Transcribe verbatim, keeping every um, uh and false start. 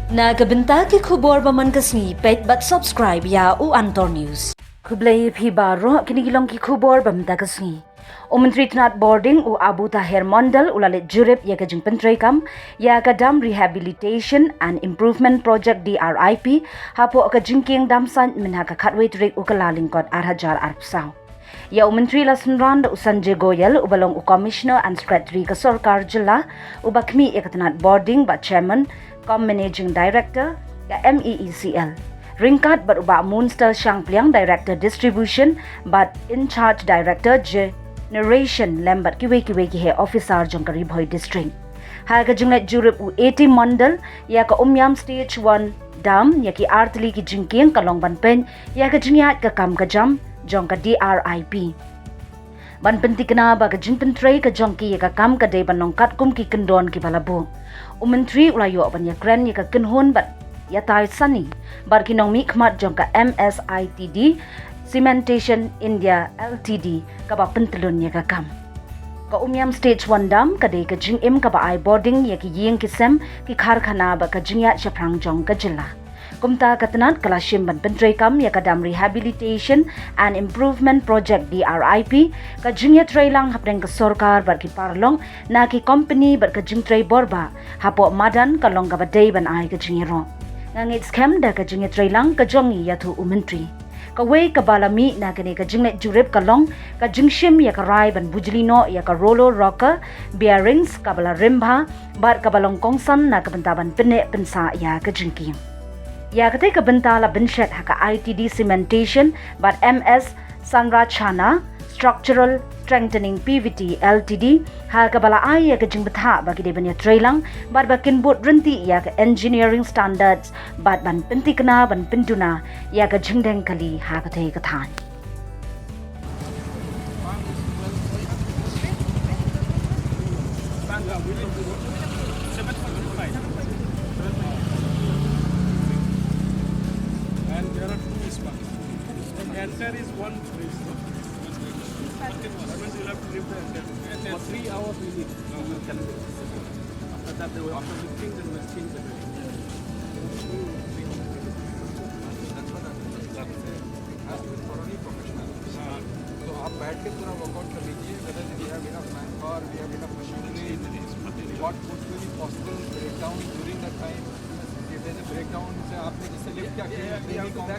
Na ka bynta ki khubor ba man ka sngi, peit bad subscribe ïa u Antor News. Khublei phi baroh, kine ki long ki khubor ba mynta ka sngi. U Myntri Tnat Bording u Abu Taher Mondal u la leit jurip ïa ka jingpyntreikam ïa ka Dam Rehabilitation and Improvement Project, D R I P, hapoh ka jingkieng dam sait mynha ka khatwei tarik u Kyllalyngkot ar hajar arphew saw. Ïa u Myntri la synran da u Sanjay Goyal uba long u Commissioner and Secretary ka Sorkar Jylla, uba khmih ïa ka Tnat Bording bad Chairman cum Managing Director ka M E E C L, ryngkat bad u Bah Moonster Shangpliang, Director Distribution bad In-charge Director Generation, lem bad kiwei kiwei ki heh officer jong ka Ri Bhoi District. Ha ka jingleit jurip u A T Mondal ïa ka Umiam Stage One Dam, ïa ki artylli ki jingkieng ka long ban peit ïa ka jingïaid ka kam ka jam jong ka D R I P. Ban pynthikna ba ka jingpyntrei ka jong ki ïa ka kam ka dei ban long katkum ki kyndon kiba la buh. U Myntri u la ïoh ban ïakren ïa ka kynhun bad ïatai sani bad ki nongmihkhmat jong ka M S I T D Cementation India L T D kaba pyntyllun ïa ka kam. Ka Umiam Stage One Dam ka dei ka jingim kaba ai bording ïa ki ïing ki sem, ki karkhana bad ka jingïaid shaphrang jong ka jylla. Kumta ka tnat ka la shim ban pyntreikam ïa ka Dam Rehabilitation and Improvement Project, D R I P, ka jingïatreilang hapdeng ka sorkar bad ki paralok na ki kompani bad ka jingtrei bor bah hapoh madan ka long kaba dei ban ai ka jingïaroh. Nga ngeit skhem da ka jingïatreilang ka jong ngi, ïathuh u Myntri. Kawei kaba la mih na kane ka jingleit jurip ka long ka jingshim ïa ka rai ban bujli noh ïa ka roller rocker bearings kaba la rim bha bad kaba long kongsan na ka bynta ban pynneh pynsah ïa ka jingkieng. Ïa katei ka bynta la bynshet ha ka I T D Cementation bad M S Sanrachana Structural Strengthening P V T L T D, ha kaba la ai ïa ka jingbthah ba ki dei ban ïatreilang bad ba kin bud ryntih ïa ka engineering standards bad ban pynthikna ban pynduna ïa ka jingdeng kali ha katei ka thaiñ. And there are two sponges. The anchor is one place, no? That means you'll have to lift the anchor. For three hours we need. After that, they will, after lifting, then we'll change the direction. That's what I'm saying. It has to be thoroughly professional. So आप बैठ के पूरा वर्कआउट कर लीजिए, whether we have enough manpower, we have enough machinery, what would be possible breakdown during that time. If there's a breakdown, से आपने जैसे लिफ्ट किया कि ब्रेक डाउन